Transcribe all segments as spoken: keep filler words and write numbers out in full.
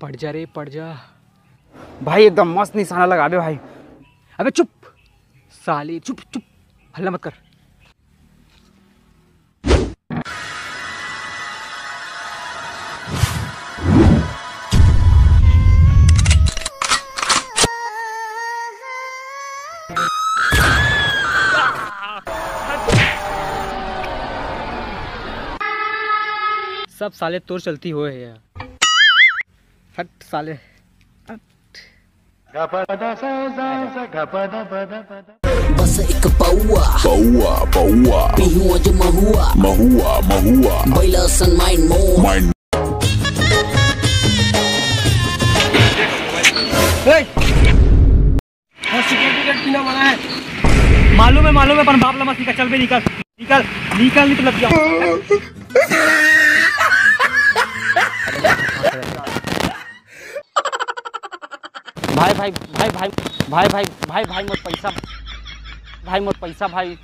पड़ जा रे, पड़ जा। भाई, एकदम मस्त निशाना लगाबे भाई। अबे चुप साले, चुप चुप, हल्ला मत कर। सब साले तोर चलती होए हे यार। हट साले। बस एक पौआ, पौआ, पौआ। पीहूं आज महुआ, महुआ, महुआ। बैला सन माइंड मोर। माइंड। ए! हाँ, सिक्योरिटी गार्ड पीना मना है। मालूम है, मालूम है, अपन बाप ला मत सिखा। चल बे, निकल, निकल, निकल, नहीं तो लग जाओ। भाई, भाई, भाई, भाई, भाई, भाई, भाई, भाई, मोर पैसा, भाई, मोर पैसा, भाई,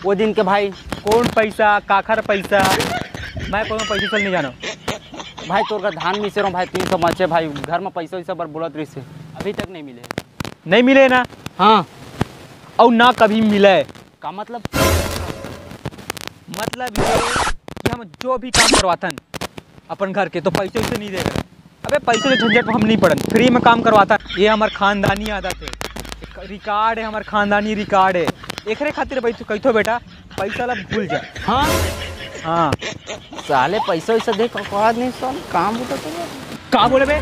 वो दिन के भाई। कौन पैसा, काखर पैसा? मैं कोनो पैसा चल नहीं जानो। भाई, तोर का धान मिसे रहो भाई, तीन सौ मचे भाई, घर में पैसा वैसा बर बोलत रहिस हे, अभी तक नहीं मिले। नहीं मिले ना? हाँ। और ना कभी मिले। का मतलब? मतलब ये कि हम जो भी काम करवाथन अपन घर के, तो पैसे वैसे नहीं दे रहे। अबे, पैसे के झंझट में हम नहीं पड़न, फ्री में काम करवाथन। ये हमर खानदानी आदत है, एक रिकॉर्ड है, हमर खानदानी रिकॉर्ड है। एकरे खातिर भाई तू कहिथो बेटा, पैसा ला भूल जा। हाँ? हाँ। साले पैसा वैसा देख, औकात नहीं, साले काम बुता कर। का बोले बे?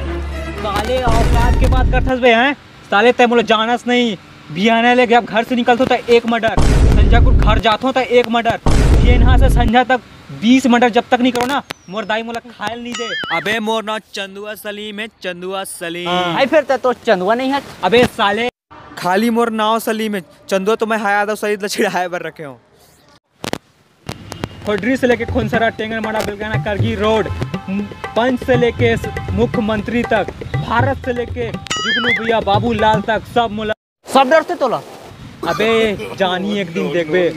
साले औकात के बात करथस बे, हैं? साले, तै मोला जानस नहीं। बिहाने ले जब घर से निकलथो त एक मर्डर, संझा कुन घर जाथो त एक मर्डर। जेनहा से संझा तक बीस मर्डर जब तक नहीं करो ना, मोर दाई मोला खायल नहीं दे। अबे, मोर नाम चंदुआ सलीम है, चंदुआ सलीम। हाँ। भाई, फिर तै तो चंदुआ नहीं है। अबे साले, खाली मोर नाम सलीम है, चंदुआ तो मैं हया यादव शहीद ला छिड़ाए बर रखे हूँ। खोडरी से लेके खोनसरा, टेंगनमाड़ा, बेलगाना, करगी रोड, पंच से लेके मुख्यमंत्री तक, भारत से लेके जुगनू भैया, बाबूलाल तक, सब मोला। सब डरथे तोला? अबे जानी, एक दिन देखबे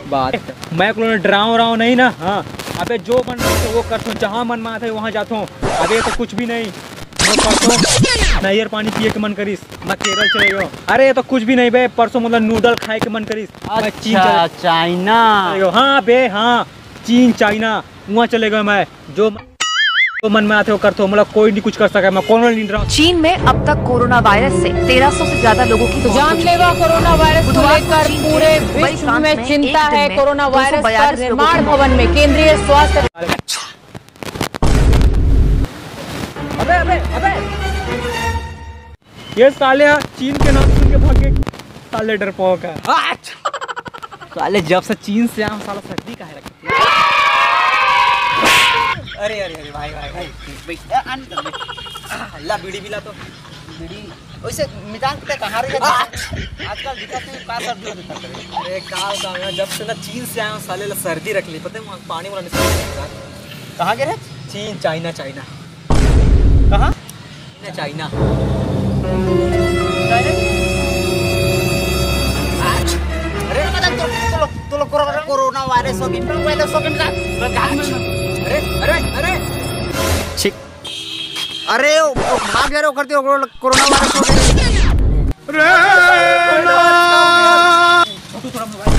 बात। मैं कोनो डराव राव नहीं ना। हाँ, अबे जो मन माथे वो करथो, जहाँ मन माथे वहाँ जाथो। अबे तो कुछ भी नहीं। मैं परसों नैयर पानी पिए के मन करिस, मैं केरल चले गयो। अरे, ये तो कुछ भी नहीं बे, परसों मोला नूडल खाए के मन करिस, मैं चीन अच्छा, चले चाइना। गयो। हाँ बे, हाँ, चीन, चाइना, वहाँ चले गयो मैं। जो, जो मन में आथे वो करथो, मोला कोई नहीं कुछ कर सके, मैं कोनो नहीं डराव। चीन में अब तक कोरोना वायरस से तेरह सौ से ज्यादा लोगों की तो मौत हो चुकी जानलेवा है। कोरोना वायरस को बुधवार को लेकर चीन के पूरे हुबेई विश्व प्रांत में में एक चिंता दिन है। में कोरोना दो सौ बयालीस वायरस पर लोगों की निर्माण मौत। भवन में केंद्रीय स्वास्थ्य अबे, अबे, अबे। ये साले यार चीन के नाम सुन के भाग गए। साले डरपोक है। साले जब से चीन से आया हूँ, साला सर्दी काहे रखी? अरे, अरे, अरे, भाई, भाई, भाई, भाई, यार, आने दो, भाई। ला, बीड़ी भी ला तो। बीड़ी। वैसे मिजाज पे कहाँ रहे? आजकल दिखत नहीं, का सर्दी होती है? अरे, का बताऊँ यार, जब से ना चीन से आया हूँ, साले ला सर्दी रख ली। पता है, वहाँ पानी वाला नहीं। कहाँ गए रहे? चीन, चाइना, चाइना। कहाँ? चाइना। अरे, तो, तो, तो, तो, कोरो-, कोरोना वायरस हो गई, वायरस हो गई, अरे, अरे, अरे। छिक। अरे, ओ, ओ, भाग जा रहे हो, करते हो, कोरो-, कोरोना वायरस हो गई। अरे, छोटू, थोड़ा मोबाइल।